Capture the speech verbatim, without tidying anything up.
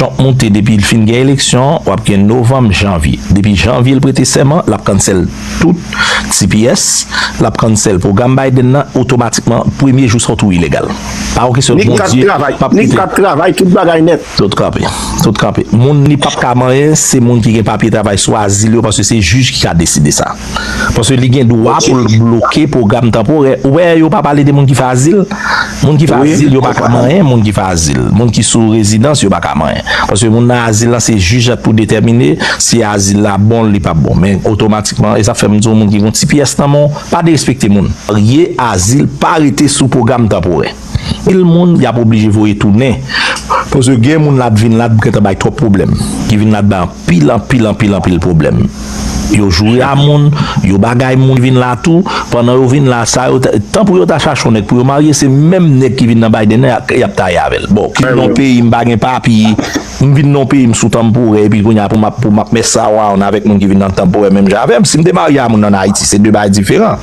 Trump moute, depi l fin gen eleksyon, w ap gen novanm, janvye. Depi janvye l prete sèman, l ap cancel tout T P S, l ap cancel pwogram Biden nan, otomatikman, premye jou sa w tou ilegal. Pa yon kesyon de Bondye, p ap kite. Nik kat travay, tout bagay nèt. Tout kanpe, tout kanpe. Moun li p ap ka manyen, se moun ki gen papye travay sou azil yo, paske se jij ki ka deside sa. Paske li gen dwa pou l bloke pwogram tanporè. Ou wè, yo pa pale de moun ki fè azil. Moun ki fè azil, yo pa ka manyen, moun ki fè azil. Moun ki sou rezidans, yo pa ka manyen. Paske moun nan azil lan, se jij la pou detèmine si azil la bon, li p ap bon. Men otomatikman, e sa fè m di w, moun ki gon T P S nan men w, pa derespekte moun. Ye azil pa rete sou pwogram tanporè. Anpil moun, y ap oblije voye tounen. Paske gen moun la ap vin la ap gentan bay twòp pwoblèm. Ki vin la ap bay anpil, anpil, anpil, anpil pwoblèm. Yo joure a moun, yo bagay moun vin la tou. Pandan yo vin la, sa yo, tan pou yo ta chache yon nèg pou yo marye, se menm nèg ki vin nan Biden nan, y ap taye avè l. Bon, ki nan yon peyi m pa gen papye, m vin nan yon peyi m sou tanporè, epi kounye a pou m ap, pou m ap mess around avèk moun ki vin nan tanporè menm jan avè m. Si m te marye a moun ann Ayiti, se de bagay diferan.